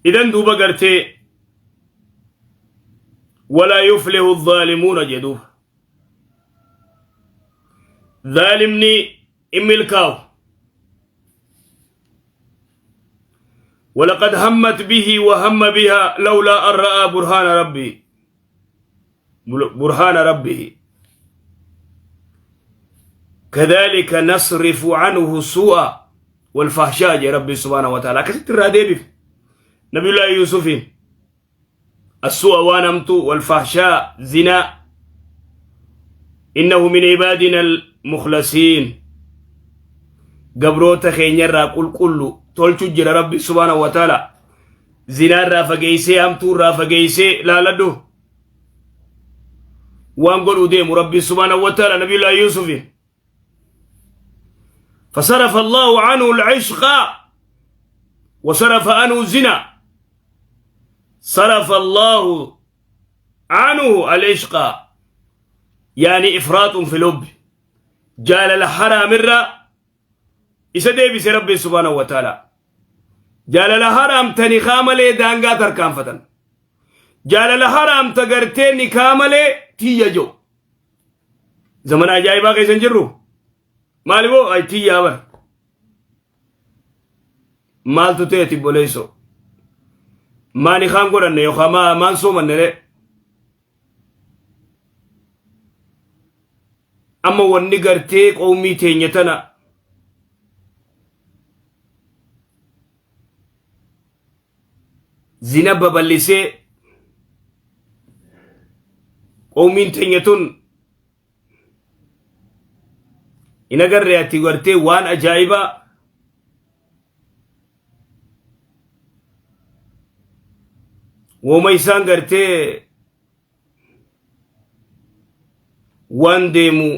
Idan duuba gartee walaa yuflihu zaalimuuna jedhuuba. Zaalimni hin milkaa'u. ولقد همت به وهم بها لولا أن رأى برهان ربه برهان ربه كذلك نصرف عنه السوء والفحشاء يا ربي سبحانه وتعالى كست الراديب نبي الله يوسف السوء وانمت والفحشاء زنا إنه من عبادنا المخلصين gabroota keenyarraa qulqullu tolchu jira rabbi subhaanahu wa ta'ala zinaarraa fageessee hamtuurraa fageessee laaladhu waan godhuu deemu rabbi subhaanahu wa ta'ala nabiyullaa yuusufiin فصرف الله عنه العشق وصرف عنه الزنا صرف الله عنه العشق يعني إفراط في الحب Jaalala haraamirraa isa deebise Rabbiin subhaanahu wa ta'ala. Jaalala haraam ta nikaa malee daangaa tarkaanfatan. Jaalala haraam ta gartee nikaa malee tiyya jiru. Zamana ajaa'ibaa keessa hin jirru. Maali boo ay tiyyaa bar. Maaltu ta'e tibboleessoo. Maa nikaan godhanne yookaan maan soomanne ree. Amma wanni gartee qowmii teenya tana zina babal'isee qowmiin teenya tun hin agarree ati gartee waan ajaa'ibaa Wooma isaan gartee waan deemu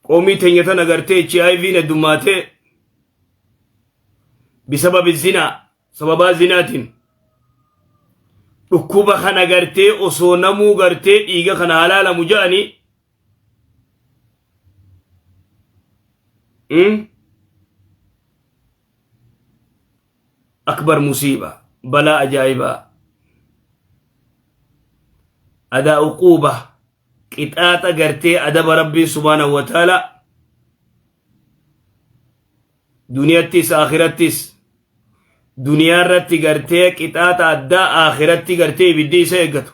qoomii teenya tana gartee HIVn heddummaatee bisababi zinaa sababaa zinaatiin dhukkuba kana gartee osoo namuu gartee dhiiga kana halaalamu ja'anii Akbar musiiba balaa ajaa'ibaa adaa uquuba qixaaxa gartee adaba rabbii subhaanahu wa ta'ala duniyattis akhirattis duniyaa irratti gartee qixaaxa addaa akhiratti gartee ibiddi isa eeggatu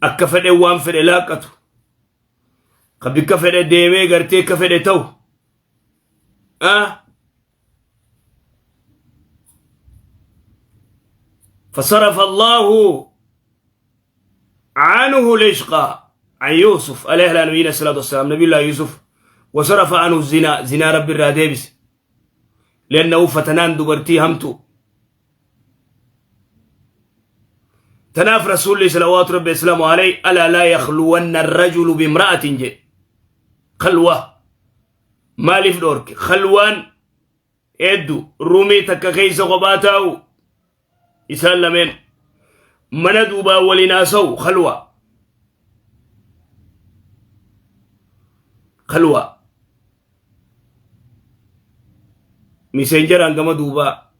Akka fedhe waan fedhe laaqqatu. Ka bikka fedhe deemee gartee akka fedhe ta'u. Ah? فصرف الله عنه العشق عن يوسف عليه نبينا الصلاة والسلام نبي الله يوسف وصرف عنه الزنا زنا رب الرادبس لأنه فتنان دبرتي همتو Tanaaf Rasuulli salawaatu rabbi islaamu alayhi alaa laa yakhluwanna arrajulu bimra'atin jedhe. Khalwa maaliif dhoorke? Khalwaan hedduu ruumii takka keessa kophaa taa'u isaan lameen mana duubaa waliin haasa'u khalwa. Khalwa. Miseenjaraan gama duubaa,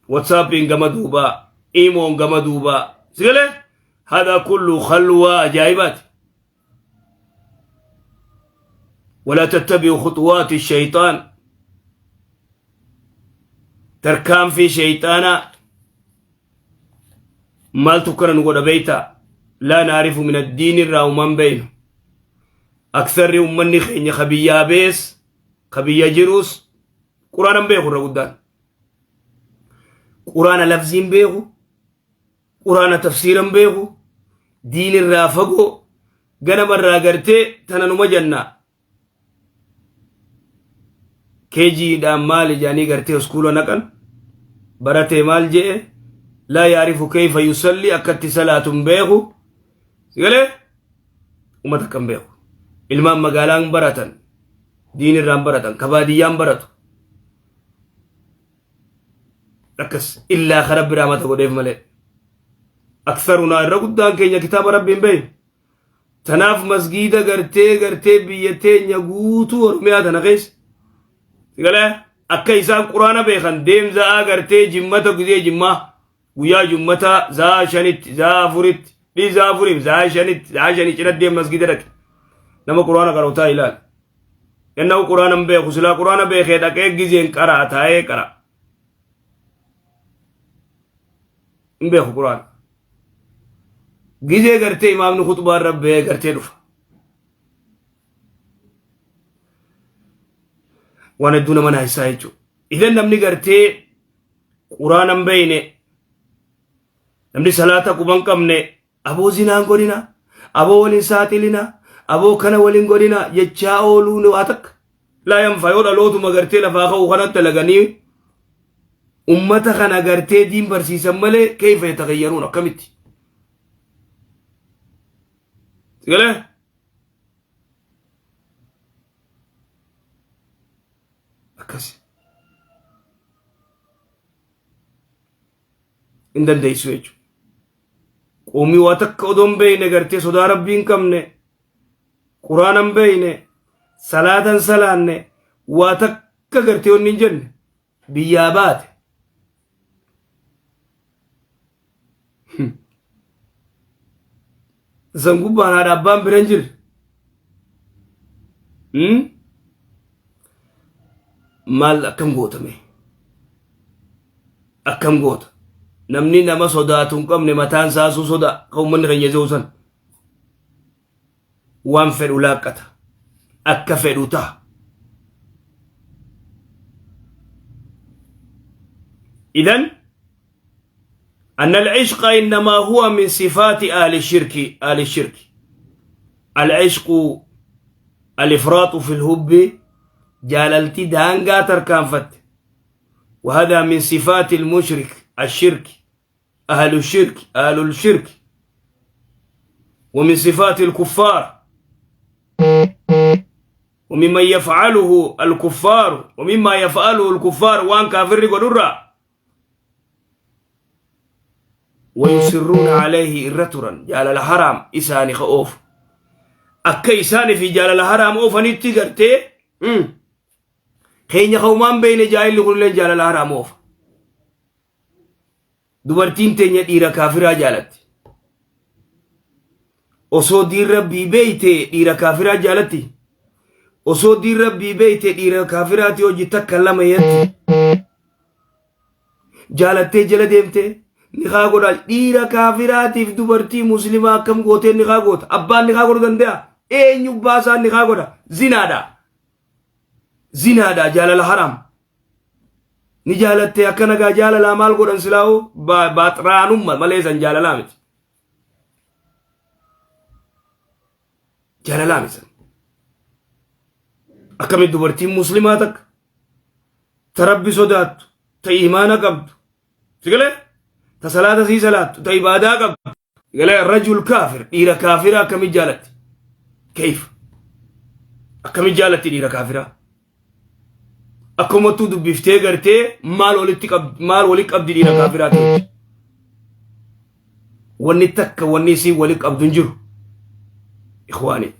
Whatsaappiin gama duubaa, Imoon gama duubaa. Sigalee hada kullu khalwaa ajaa'ibaati. Walaa tattabi'u khuxuwaati shayxaan. Tarkaanfii shayxaanaa maaltu kana nu godha beeytaa? Laa naarifu min addiini irraa uman beeynu. Aksarri ummanni keenya ka biyyaa bees, ka biyya jiruus quraana hin beeku irra guddaan. Quraana lafzii hin beeku, quraana tafsiira hin beeku, diin irraa fagoo, ganama irraa gartee tana numa jannaa. Keejiidhaan maali jedhanii gartee iskuula naqan baratee maal je'e laa yaarifu keeyfa yusalli akkatti salaatu hin beeku sigalee ummata akka hin beeku ilmaan magaalaan baratan diin irraan baratan ka baadiyyaan baratu akkas illaa ka rabbi rahmata godheef malee aksarunaa irra guddaan keenya kitaaba rabbi hin beeynu. Tanaaf masgiida gartee gartee biyya teenya guutuu Oromiyaa tana keessa. Sigalee akka isaan quraana beekan deemza'aa gartee jimmata gizee jimmaa guyyaa jummataa za'aa shanitti za'aa afuritti dhii za'aa afuriif za'aa shanitti za'aa shanii cina deem masgiida dhaqe. Nama quraana qarootaa ilaali. Innaa quraana hin beeku silaa quraana beekee dhaqee gizeen qaraa taa'ee qara. Hin beeku quraana. Gizee gartee imaamni khuxbaa irra bahee gartee dhufa. Waan hedduu nama naasisaa jechuudha. Idan namni gartee quraana hin beekne namni salaata quba hin qabne aboo zinaan godhina aboo waliin saaxilina aboo kana waliin godhina jechaa ooluun waa takka. Laa yanfa yoo dhalootuma gartee lafaa ka'u kanatti dalaganii ummata kana gartee diin barsiisan malee keeyfa yatagayyaruun akkamitti. Sigalee? Akkasi. Hin dandeessu jechuudha. Qoomii waa takka odoo hin beekne gartee sodaa rabbii hin qabne quraana hin beekne salaata hin salaanne waa takka gartee wanni hin jenne biyyaa baate. San gubbaan haadha abbaan bira hin jirre. Maal akkam gootame? Akkam goota? Namni nama sodaatu hin qabne mataan isaasuu sodaa kan uummanni keenya jiru san. Waan fedhu laaqqata. Akka fedhu ta'a. إذن أن العشق إنما هو من صفات أهل الشرك أهل الشرك العشق الإفراط في الهب جاللتي دانغا تركانفت وهذا من صفات المشرك الشرك أهل الشرك أهل الشرك ومن صفات الكفار وممن يفعله الكفار ومما يفعله الكفار وان كافر قدرة ويصرون عليه الرترا جال الحرام إساني خوف أكا إساني في جال الحرام أوفني تغرتي keenya kaumaan beeyne jaahilli kunillee jaalala haraam oofa. Dubartiin teenya dhiira kaafiraa jaalatti. Osoo diin rabbii beeyte dhiira kaafiraa jaalatti. Osoo diin rabbii beeyte dhiira kaafiraati hojii takka lama yetti. Jaalattee jala deemte nikaa godhaa dhiira kaafiraatiif dubartii muslimaa akkam gootee nikaa goota abbaan nikaa godhuu danda'a eenyu baasaan nikaa godha zinaadha. Zinaadha jaalala haraam. Ni jaalattee akka nagaa jaalalaa maal godhan silaa'u baaxiraanumma malee san jaalalaa miti. Jaalalaa miti san. Akkamitti dubartiin muslimaa takka ta rabbi sodaattu ta imaana qabdu sigalee ta salaata sii salaattu ta ibaadaa qabdu Galee rajul kaafir dhiira kaafiraa akkamitti jaalatti? Keef akkamitti jaalatti dhiira kaafiraa? Akkumattuu dubbiftee gartee maal walitti qabdi maal walitti qabdi dhiira kaafiraa ta'e? Wanni takka wanni isiin walitti qabdu hin jiru. Ikhwaani.